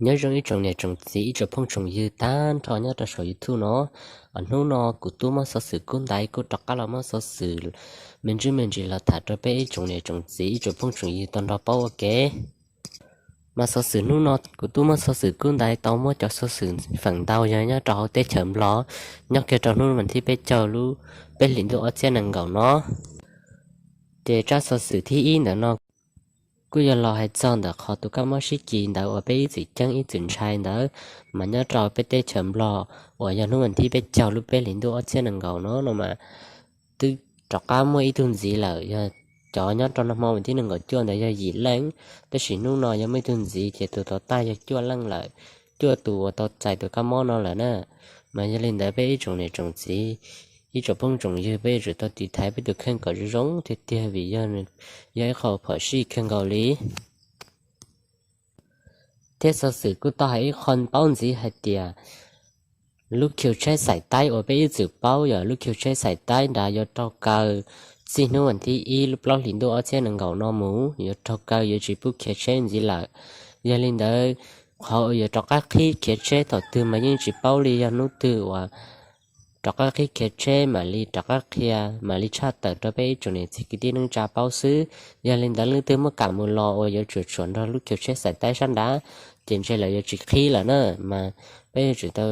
Nyob zoo ib tsoom niam tsoom txiv ib tsoom phooj tsoom ywg tag nrho nyob rau saum YouTube no. Hnub no kuv tub muab xov xwm kub ntaiv kuj rov qab los muab xov xwm me ntsis me ntsis los tham rau peb ib tsoom niam tsoom txiv ib tsoom phooj tsoom ywg tau nrog paub ua ke. Mas xov xwm hnub no kuv tub muab xov xwm kub ntaiv tau muab cov xov xwm feem ntau yog nyob rau hauv teb chaws Nplog, nyob kiag rau hnub vas thib peb caug lub peb hlis ntuj ob txhiab nees nkaum no. Ces tsab xov xwm thib ib ntawm no kuj yog los hais txog ntawm qhov tus kab mob sib kis ntawd uas peb ib txwm ceeb ib txwm ntshai ntawd, mas nyob rau peb teb chaws Nplog uas yog hnub vas thib peb caug lub peb hlis ntuj ob txhiab nees nkaum no no mas twb rov qab muaj ib tug ntxiv lawm. Yog cov nyob rau nag hmo vas thib nees nkaum cuaj ntawd yog yim leej, tab sis hnub no yog muaj ib tug ntxiv ces tus tau tag yog cuaj leej lawm, cuaj tus uas tau txais tus kab mob no lawm na. Mas yog li ntawd peb ib tsoom niam tsoom txiv ib tsoom phooj tsoom ywg peb yuav tsum tau tiv thaiv peb tus kheej kom zoo zoo tiag tiag vim yog ib qho phom sij kawg nkaus li. Thiab xov xwm kuj tau hais ib qho paub ntxiv hais tias lub khiv tsheb xaim taib uas peb ib txwm paub yog lub khiv tsheb xaim taib nrad yuav raug kaw txij hnub vas thib ib lub plaub hlis ntuj ob txhiab nees nkaum no mus yuav raug kaw yuav tsis pub khiv tsheb ntxiv lawm. Yog li ntawd qhov uas yuav rov qab qhib khiv tsheb thaum twg mas yeej tsis paub li yog hnub twg uas rov qab qhib khiv tsheb mam li rov qab qhia mam li tshaj tawm rau peb ib tsoom niam txiv kwv tij neej tsa paub xwb. Yog li ntawd leej twg muaj kam mus los uas yuav tsum tshuam nrog lub khiv tsheb xaim taib sab nrad ces ntshe lawv yuav tsis qhib lawm na. Mas peb yuav tsum tau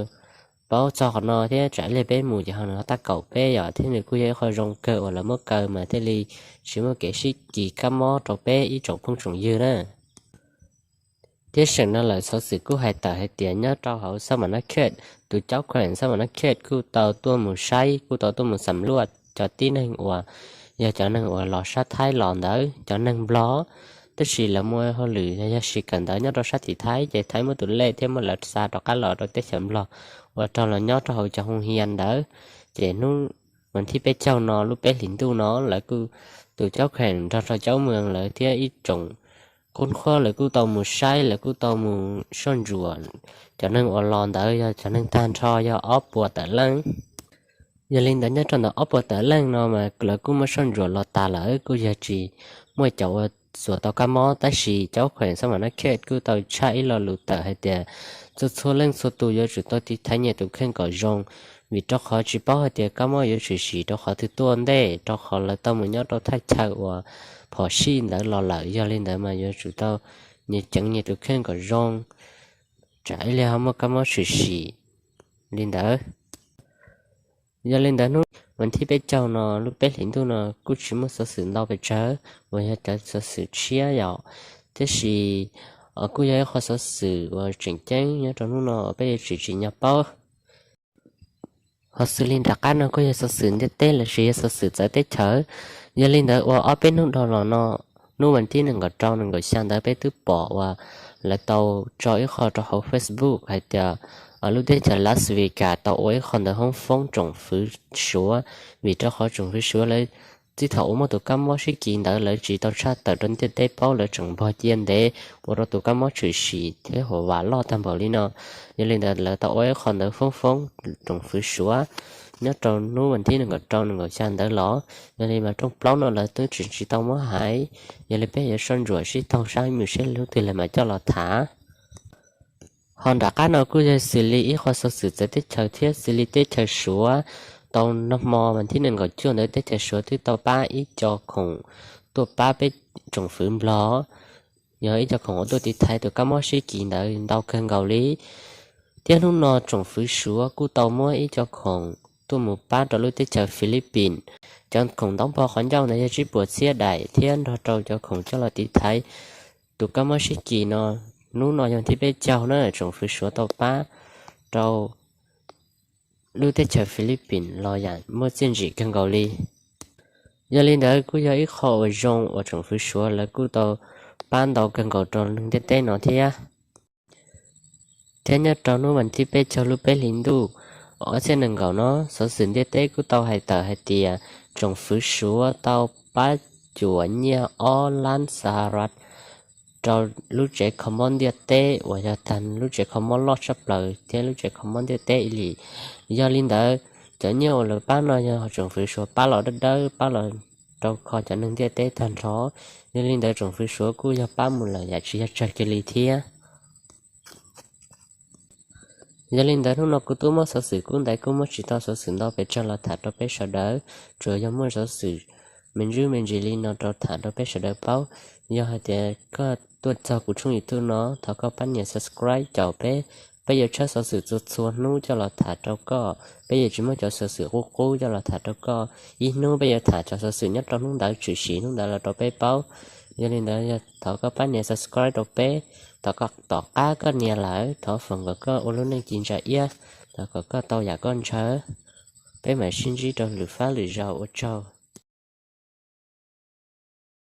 paub txog qhov no thiab tsam ib pliag peb mus ces ho nws ho tab kaum peb yom, thiab nws kuj yog ib qho zoo kawg uas lawv muab kaw mas thiaj li tsis muaj kev sib kis kab mob rau peb ib tsoom phooj tsoom ywg na. Thiab seem no lawm xov xwm kuj hais tawm hais tias nyob rau hauv Xab Mas Nab Khej, tus caub kheem Xab Mas Nab Khej kuj tau tuaj mus saib kuj tau tuaj mus xam luaj cov tib neeg uas yog cov neeg uas los sab Thaib los ntawd cov neeg Nplog, tab sis lawv muaj hauj lwm yog siv kawm ntawv nyob rau sab tim Thaib ces Thaib muab tus lej thiab muab lawv xa rov qab los rau teb chaws Nplog uas raug los nyob rau hauv cov hoo hia ntawd. Ces hnub vas thib peb caug no lub peb hlis ntuj no lawv kuj, tus caub kheem nrog rau caub moos lawv thiab ib tsoom qub qhuab lawv kuj tau mus saib lawv kuj tau mus soj ntsuam cov neeg uas los ntawd yog cov neeg tag nrho yog ob puas tawm leej. Yog li ntawd nyob rau ntawm ob puas tawm leej no mas lawv kuj muab soj ntsuam los tas lawm kuj yog tsis muaj cov uas xuas tau kab mob, tab sis caub kheem Xab Mas Nab Khej kuj tau tshaj ib lo lus tawm hais tias txhua txhua leej txhua tus yuav tsum tau tiv thaiv nyias tus kheej kom zoo, vim rau qhov tsis paub hais tias kab mob yuav tshwm sim rau qhov twg tuaj ntej, rau qhov lawv tau mus nyob rau thaj chaw uas phom sij ntawd los lawm. Yog li ntawd mas yuav tsum tau nyias ceev nyias tus kheej kom zoo, tsam ib pliag ho muaj kab mob tshwm sim li ntawd. Yog li ntawd hnub vas thib peb caug no lub peb hlis ntuj no kuj tsis muaj xov xwm ntau pes tsawg uas yog cov xov xwm tshiab yom, tiam sis kuj yog ib qho xov xwm uas tseem ceeb nyob rau hnub no peb yuav tsum tsim nyog paub. Ho xws li nram qab no kuj yog xov xwm ntiaj teb lossis yog xov xwm txawv teb chaws. Yog li ntawd ua ob peb hnub dhau los no, hnub vas thib nees nkaum rau nees nkaum xya ntawd peb twb pom uas lawv tau tso ib qho rau hauv Facebook hais tias lub teb chaws Las Vegas tau ua ib qho ntawv hoob foob tsoom fwv Suav, vim rau qhov tsoom fwv Suav lawv txij thaum uas muaj tus kab mob sib kis ntawd lawv tsis tau tshaj tawm rau ntiaj teb paub, lawv tseem npog cia ntev ua rau tus kab mob tshwm sim thiab huam vam loj tag npaum li no. Yog li ntawd lawv tau ua ib qho ntawv foob foob tsoom fwv Suav nyob rau hnub vas thib nees nkaum rau nees nkaum xya ntawd los. Yog li mas rooj plaub no lawv twb tseem tsis tau muab hais, yog li peb yuav soj ntsuam sib taug saib mus seb hnub twg lawv mam coj los tham. Ho nram qab no kuj yog xws li ib qho xov xwm txawv teb chaws thiab xws li teb chaws Suav. Tau nag hmo vas thib nees nkaum cuaj ntawd teb chaws Suav twb tau pab ib co khoom tuaj pab peb tsoom fwv Nplog, yog ib co khoom uas tuaj tiv thaiv tus kab mob sib kis ntawd ntau kawg nkaus li. Thiab hnub no tsoom fwv Suav kuj tau muab ib co khoom tuaj mus pab rau lub teb chaws Philippines. Cov khoom ntaub npog qhov ncauj ntawd yog tsib puas txhiab daim thiab nrog rau cov khoom coj los tiv thaiv tus kab mob sib kis no. Hnub no yog thib peb caug na tsoom fwv Suav tau pab rau lub teb chaws Philippines los yam muaj txiaj ntsig kawg nkaus li. Yog li ntawd kuj yog ib qho uas zoo uas tsoom fwv Suav lawv kuj tau pab ntau kawg nkaus rau neeg ntiaj teb no thiab. Thiab nyob rau hnub vas thib peb caug lub peb hlis ntuj ob txhiab nees nkaum no, xov xwm ntiaj teb kuj tau hais tawm hais tias tsoom fwv Suav tau pab cuam nyiaj ob lab Saharat rau lub tsev kho mob ntiaj teb uas yog tag lub tsev kho mob loj tshaj plaws thiab lub tsev kho mob ntiaj teb ib li. Yog li ntawd, cov nyiaj uas lawv pab no yog tsoom fwv Suav pab los dawb dawb pab los rau kho cov neeg ntiaj teb tag nrho. Yog li ntawd tsoom fwv Suav kuj yog pab mus lawm yam tsis yog tsawg kiag li thiab. Yog li ntawd hnub no kuv twb muab xov xwm kub ntaiv kuj muab tsis tau xov xwm ntau pes tsawg los tham rau peb sawv daws, tsuas yog muaj xov xwm me ntsis me ntsis li no rau tham rau peb sawv daws paub. Yog hais tias koj tuaj txog kuv tshooj YouTube no, thov koj pab nias subscribe caum peb, peb yuav tshawb xov xwm txhua txhua hnub coj los tham rau koj. Peb yuav tsis muab cov xov xwm qub qub coj los tham rau koj, ib hnub peb yuav tham cov xov xwm nyob rau hnub ntawd tshwm sim hnub ntawd los rau peb paub. Yog li ntawd thov koj pab nias subscribe rau peb, thov koj tom qab koj nias lawm thov foom kom koj ua lub neej ci ntsa iab, thov kom koj tau yam koj ntshaw. Peb mam sib ntsib rau lwm fab lwm zaus, ua tsaug.